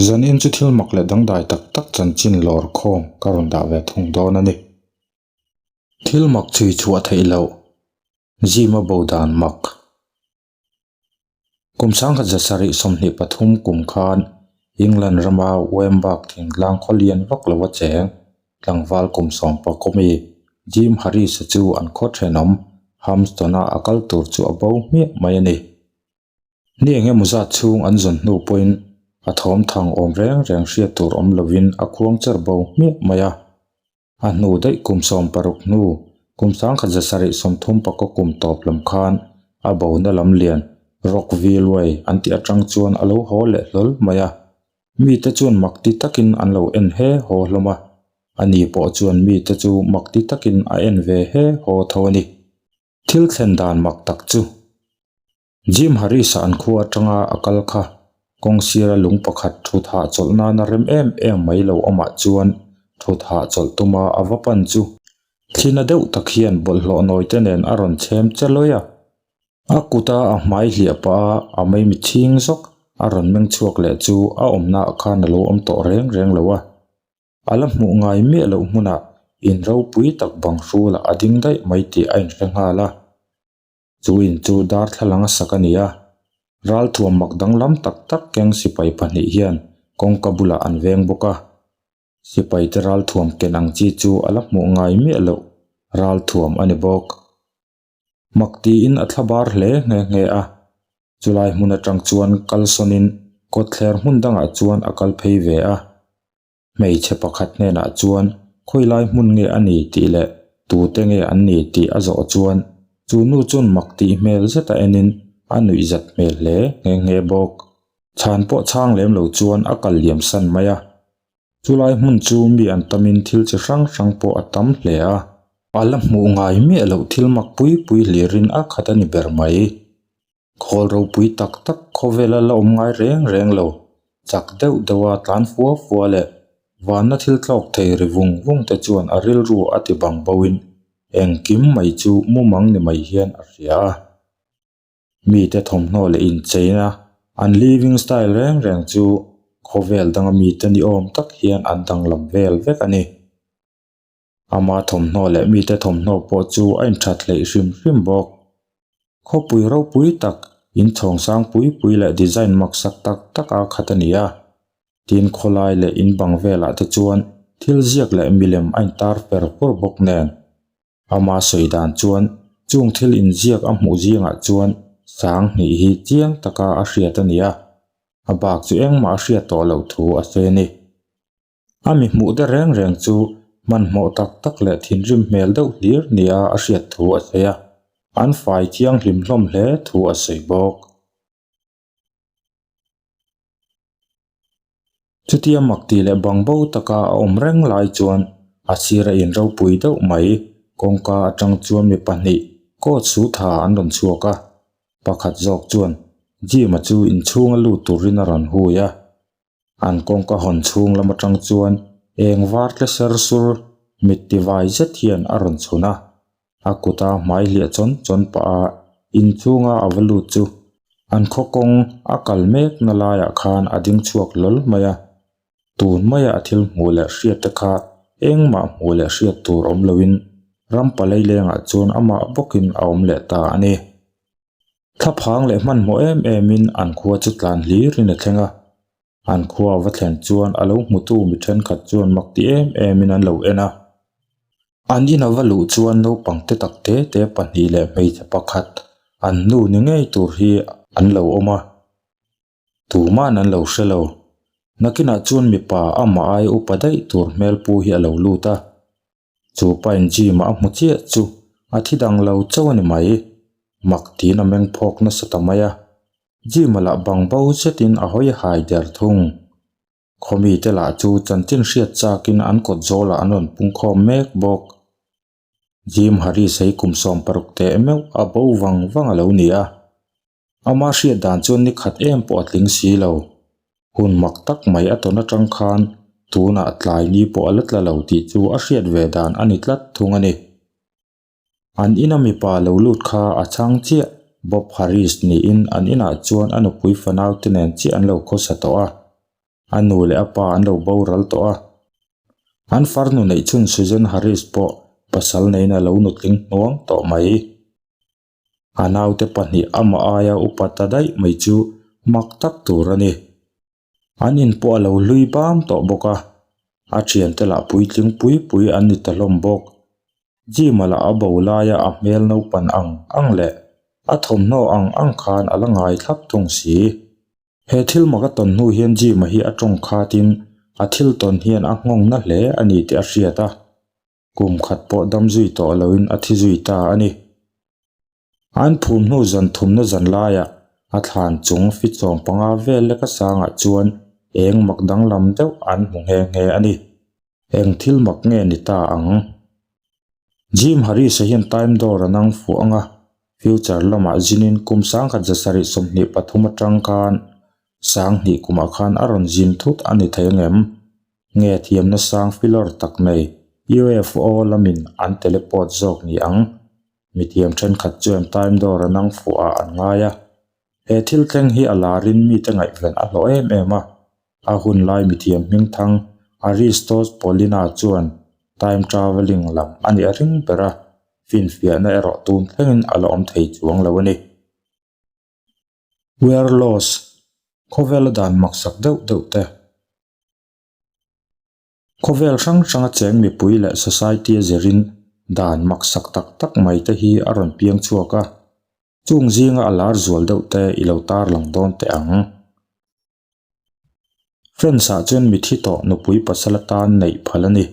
Zanin chu thil mak leh dangdai tak tak chanchin lawr khawm ka rawn dah ve thung dawn a ni. Thil mak chhui chhuah theih loh, Jim-a bo dan mak. Kum 1723 kum khan England rama Wembark thingtlang khaw lian vak lo a cheng tlangval kum sawmpakawmi Jim Harris-a chu an khaw thenawm Hamston-a a kal tur chu a bo hmiah mai a ni. Ni eng emaw zat chhung an zawn hnu pawhin a thawm thang awm reng reng hriat tur awm lovin a khuang cher bo hmiah mai a. A hnu daih kum 60 hnu, kum 1730 pakaw kum tawp lam khan a bona lam lian Rockville Way an tih atang chuan a lo haw leh hlawl mai a. Mite chuan mak ti takin an lo en he haw hlawm a, ani pawh chuan mite chu mak ti takin a en ve he haw tho a ni. Thil thlen dan mak tak chu. Jim Harris-a an khua atanga a kal kha kawng sira lung pakhat thut hahchawlh nana rem em em mai lo awmah chuan thut hahchawlh tuma a va pan chu thlina deuh tak hian bawlhhlawh nawite nen a rawn chhem che lawi a. A kuta a hmai hliah pah a, a maimi chhing zawk a rawn meng chhuak leh chu a awmnaah khan a lo awm tawh reng reng lo a. A la hmuh ngai miah loh hmunah in ropui tak bang hrulah a ding daih mai tih a inhre nghal a. Chu in chu darthlalang a sak a ni a, ralthuam mak danglam tak tak keng sipai pahnih hian kawngka bulah an veng bawk a. Sipai te ralthuam ken ang chi chu a la hmuh ngai miah loh ralthuam a ni bawk. Mak tiin a thla bar hle nghe nghe a, chulai hmun atang chuan kalsawnin kawtthler hmun dangah chuan a kal phei ve a. Hmeichhe pakhat hnenah chuan khawilai hmun nge a ni tih leh tute nge an ni tih a zawh chuan chu nu chuan mak tih hmel zeta enin a nuih zat hmel hle nghe nghe bawk. Chhan pawh chhang lem lo chuan a kal liam san mai a. Chulai hmun chu mi an tamin thil chi hrang hrang pawh a tam hle a. A la hmuh ngai miah loh thil mak pui pui hlirin a khat a ni ber mai. Khawl ropui tak tak khawvela la awm ngai reng reng lo, chak deuh deuha tlan fua fua leh vanna thil tlawk thei ri vung vung te chuan a rilru a ti bang boin engkim mai chu mumang ni mai hian a hria a. Mite thawmhnaw leh incheina an living style reng reng chu khawvel danga mite ni awm tak hian an danglam vel vek a ni. Ama thawmhnaw leh mite thawmhnaw pawh chu a inthat hleih hrim hrim bawk. Khawpui ropui tak, inchhawng sang pui pui leh design maksak tak tak a khat a ni a. Tin khawlai leh in bang velah te chuan thil ziak leh milem a intar per pur bawk nen. Ama sawi dan chuan chung thil inziak a hmuh zingah chuan sang hnih hi chiang taka a hriat a ni a, a bak chu engmah a hriat tawh loh thu a sawi a ni. A mi hmuh te reng reng chu hmanhmawh tak tak leh thinrim hmel deuh hlir nia a hriat thu a sawi a, an fai thianghlim hlawm hle thu a sawi bawk. Chutia mak tih leh bang bo taka a awm reng lai chuan a sir a in ropui deuh mai, kawngka atang chuan mi pahnih coat su tha an rawn chhuak a, pakhat zawk chuan Jim-a chu inchhunga lut turin a rawn hui a. An kawngka hawn chhung lam atang chuan eng var tle ser sur mit ti vai zet hian a rawn chhun a, a kuta hmai hliah chawn chawn pah a inchhunga a va lut chu an khaw kawng a kal mek na laiah khan a ding chhuak hlawl mai a, tun maia a thil hmuh leh hriat te kha engmah hmuh leh hriat tur awm loin ram palei lengah chuan amah bawkin a awm leh ta a ni. Thlaphang leh hmanhmawh em emin an khua chu tlan hlirin a thleng a, an khua va thlen chuan a lo hmutu mi thenkhat chuan mak ti em emin an lo en a. An ina va luh chuan naupang te tak te te pahnih leh hmeichhe pakhat an nu ni ngei tur hi an lo awm a, tuman an lo hre lo. Nakinah chuan mipa amah ai upa daih tur hmelpu hi a lo lut a. Chu pain gym ah a hmu chiah chu a thi dang lo chauh a ni mai. Mak tiin a meng phawk nasa ta mai a. Gym ah lah bang bo zetin a hawi hai der thung. Khawmi te lah chu chanchin hriat chakin an kawt zawlah an rawn pung khawm mek bawk. Gym Harris hi kum 60 teh meuh a bo vang vang a lo ni a. Ama hriat dan chuan ni khat em pawh a tling si lo. Hun mak tak mai a tawn atang khan tunah tlai ni pawh a la tla lo tih chu a hriat ve dan a ni tlat thung a ni. An ina mipa lo lut kha a chhang chiah Bob Harris niin an inah chuan a nupui fanau te nen chiah an lo khawsa tawh a. A nu leh a pa an lo boral tawh a. An farnu neih chhun Susan Harris pawh pasal neiin a lo nutling hnuang tawh mai. A naute pahnih amah aia upa ta daih mai chu mak tak tur a ni. An in pawh a lo hlui bam tawh bawk a, a thiante lah puitling pui pui an ni ta hlawm bawk. Jim-a lah a bo laia a hmel naupan ang ang leh a thawmhnaw ang ang khan a la ngai thlap thung si. He thil mak a tawn hnu hian Jim-a hi a tawng khatin a thil tawn hian a nghawng na hle a ni tih a hriat a. Kum khat pawh dam zui tawh loin a thi zui ta a ni. An phum hnu zan thumna zan laiah a thlan chung fitsawm panga vel leka sangah chuan eng mak danglam deuh an hmu nghe nghe a ni. Eng thil mak nge ni ta ang? Jim Harris-a hian time door a nang fuh ang a, future lamah zinin kum 1723 atang khan 2000 kumah khan a rawn zin thut a ni thei angem? Nge thiamna sang filawr tak nei UFO lamin an teleport zawk ni ang? Mithiam thenkhat chuan time door a nang fuh ah an ngai a. He thil thleng hi a larin mite ngaihven a hlawh em em a. A hun lai mithiam hmingthang Aristos Paulina chuan time travelling lam a nih a ring ber a, finfiahna erawh tun thlengin a la awm thei chuang lo a ni. Wear loss, Khawvela dan maksak deuh deuh te. Khawvel hrang hranga cheng mipui leh society a zirin dan maksak tak tak mai te hi a rawn piang chhuak a, chung zinga a lar zual deuh te i lo tarlang dawn teh ang. Friends ah chuan mithi tawh nupui pasal atan neih phal a ni.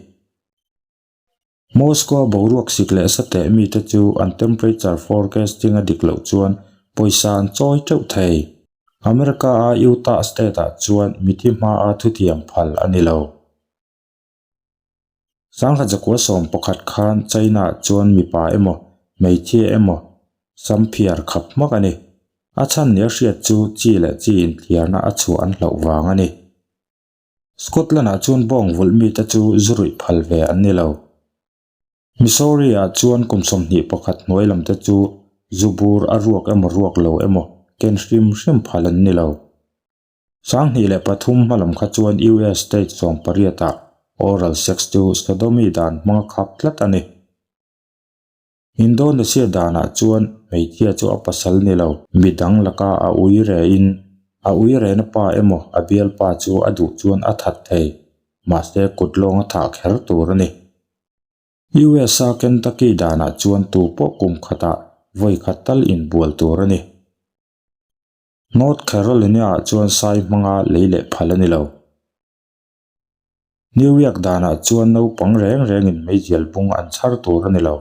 Moscow-a boruak sik leh sa teh mite chu an temperature forecasting a dik loh chuan pawisa an chawi teuh thei. America-a Utah state-ah chuan mithi hmaa thutiam phal a ni lo. Sanghajakua 11 khan China-ah chuan mipa emaw, hmeichhia emaw sam phiar khap hmak a ni. A chhan nia hriat chu chi leh chi inthiarna a chhuah an hlauh vang a ni. Scotland-ah chuan bawng vulh mite chu zu ruih phal ve an ni lo. Missouri-ah chuan kum 21 hnuai lamte chu zu bur a ruak emaw ruak lo emaw ken hrim hrim phal an ni lo. 2003 hma lam kha chuan US state 18-ah oral sex chu sodomy dan hmanga khap tlat a ni. Indonesia danah chuan hmeichhia chu a pasal ni lo, midang laka a ui rehin a ui rehna pa emaw a bialpa chu a duh chuan a that thei, mahse kut lawng a thah kher tur a ni. US-a Kentucky danah chuan tu pawh kum khatah vawi khat tal inbual tur a ni. North Carolina-ah chuan sai hmanga lei leh phal a ni lo. New York danah chuan naupang reng rengin meizial bung an chhar tur a ni lo.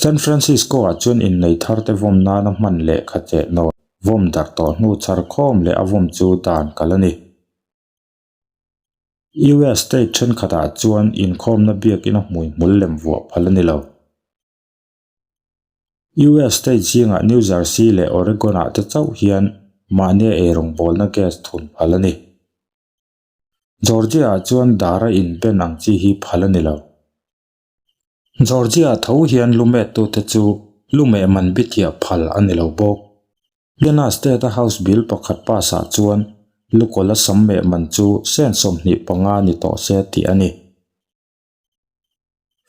San Francisco-ah chuan innei tharte vawm nana hman lehkha cheh nawn vawm darh tawh hnu chhar khawm leh a vawm chu dan kal a ni. US state thenkhatah chuan inkhawmna biakina hmuihmul lem vuah phal a ni lo. US state zingah New Jersey leh Oregon-ah te chauh hian mahnia eirawngbawlna gas thun phal a ni. Georgia-ah chuan dara inben ang chi hi phal a ni lo. Georgia tho hian lumettute chu lumeh man bithiah phal a ni lo bawk. Ghana state-a House Bill pakhat pass-ah chuan lukawlh a sam meh man chu sen 25 ni tawh se tih a ni.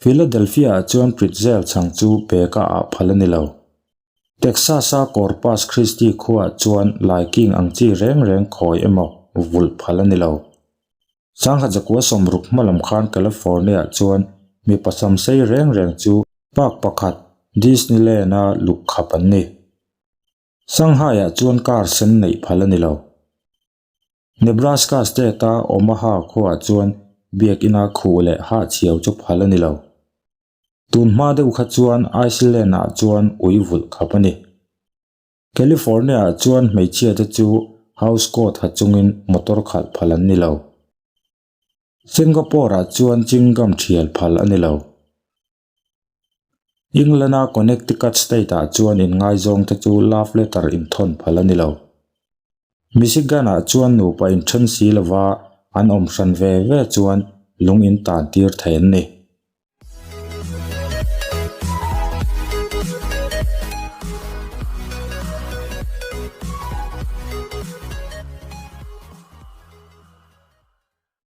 Philadelphia-ah chuan pretzel chhang chu bag-a ah phal a ni lo. Texas-a Corpus Christi khuaah chuan laiking ang chi reng reng khawi emaw vulh phal a ni lo. 1960 hma lam khan California-ah chuan mipa samsei reng reng chu park pakhat Disneyland-a luk khap an ni. Shanghai-ah chuan car sen neih phal a ni lo. Nebraska state-a Omaha khuaah chuan biakina khuh leh hahchhiau chu phal a ni lo. Tun hma deuh kha chuan Iceland-ah chuan ui vulh khap a ni. California-ah chuan hmeichhiate chu house coat ha chungin motor khalh phal an ni lo. Singapore-ah chuan chewing gum thial phal a ni lo. England-a Connecticut state-ah chuan inngaizawngte chu love letter inthawn phal a ni lo. Michigan-ah chuan nupa inthen si lova an awm hran ve ve chuan lung intan tir thei an ni.